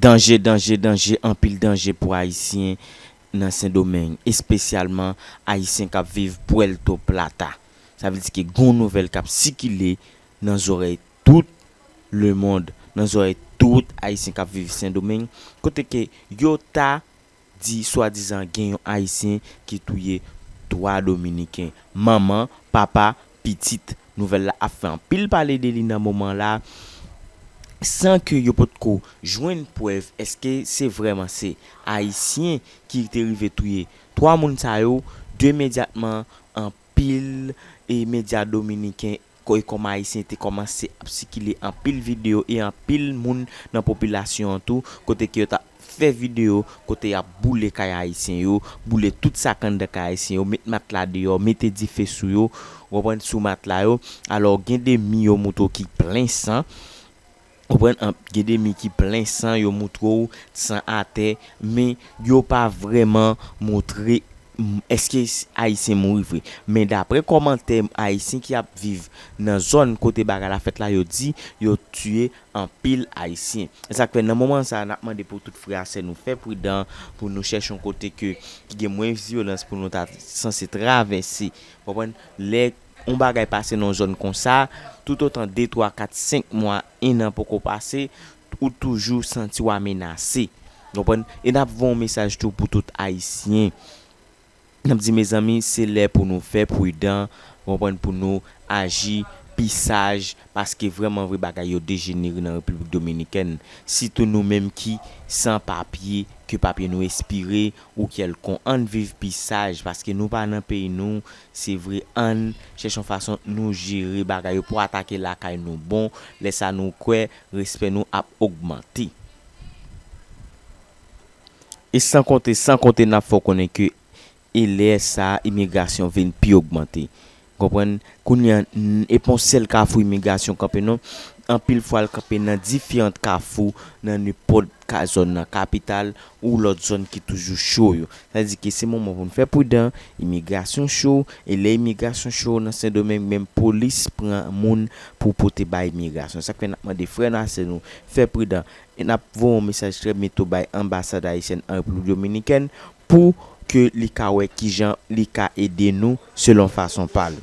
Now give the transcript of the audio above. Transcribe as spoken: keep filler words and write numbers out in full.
Danje, danje, danje, anpil danje pou Ayisyen nan Sendomeng, espesyalman Ayisyen k ap viv Puerto Plata. Sa vle di ke gon nouvèl k ap sikile nan zòrèy tout lemonn, nan zòrèy tout Ayisyen k ap viv Sendomeng, kote ke yo ta di swadizan gen yon Ayisyen ki touye twa Dominiken, manman, papa, pitit. Nouvèl la ap fè anpil pale de li nan moman la, san ke yo potko jwenn prèv èske se vrèman se Ayisyen ki te rive touye twa moun sa yo. De medyatman, anpil e medya dominiken ko- e kòm Ayisyen te kòmanse ap sikile anpil videyo e anpil moun nan popilasyon an tou, kote ke yo t ap fè videyo kote y ap boule kay Ayisyen yo, boule tout sa k anndan kay Ayisyen yo, met matla deyò, mete dife sou yo, w konprann, sou matla yo. Alò, gen de mi yo moutre w ki plen san, w konprann, an- gen de mi ki plen san, yo moutre w san atè, men yo pa vrèman moutre m- èske s- Ayisyen mouri vre. Men daprè kòmantè Ayisyen ki ap viv nan zòn kote bagay la fèt la, yo di yo tiye anpil Ayisyen. E sa k fè nan moman sa a, n ap mande pou tout frè a sè nou fè pridan, pou nou chèche yon kote ke, ki gen mwens vyolans pou nou ta sanse travèse. Konprann? Lè yon bagay pase nan yon zòn konsa, toutotan de, twa, kat, senk mwa, en an poko pase, ou toujou santi w amenase. Konprann? E n ap voye yon mesaj tou pou tout Ayisyen. N ap di, mezanmi, se lè pou nou fè pridan, konprann, pou nou aji pi saj, paske vrèman vre bagay yo dejenere nan Repiblik Dominikèn. Sitou nou menm ki san papye, ke papye nou espire, ou kèlkon, ann viv pi saj, paske nou pa nan peyi nou, se vre, ann chèche yon fason nou jere bagay yo pou atake lakay nou bon, lè sa nou kwè respè nou ap ogmante. E san konte, san konte n ap fè w konnen ke e lè sa a imigrasyon vin pi ogmante. Konprann? Kounye a, n- e pa yon sèl kafou imigrasyon kanpe non. Anpil fwa l kanpe nan diferan kafou nan nenpòt ka zòn nan kapital ou lòt zòn ki toujou cho yo. Sa vle di ke se moman pou n fè pridan, imigrasyon cho, e lè imigrasyon cho nan Sendomeng, menm polis pran moun pou pote bay imigrasyon. Sa k fè n ap mande frè n a sè nou fè pridan. E n ap voye yon mesaj trè byento bay anbasad ayisyèn an Repiblik Dominikèn pou ke li ka wè kijan li ka ede nou selon fason pa l.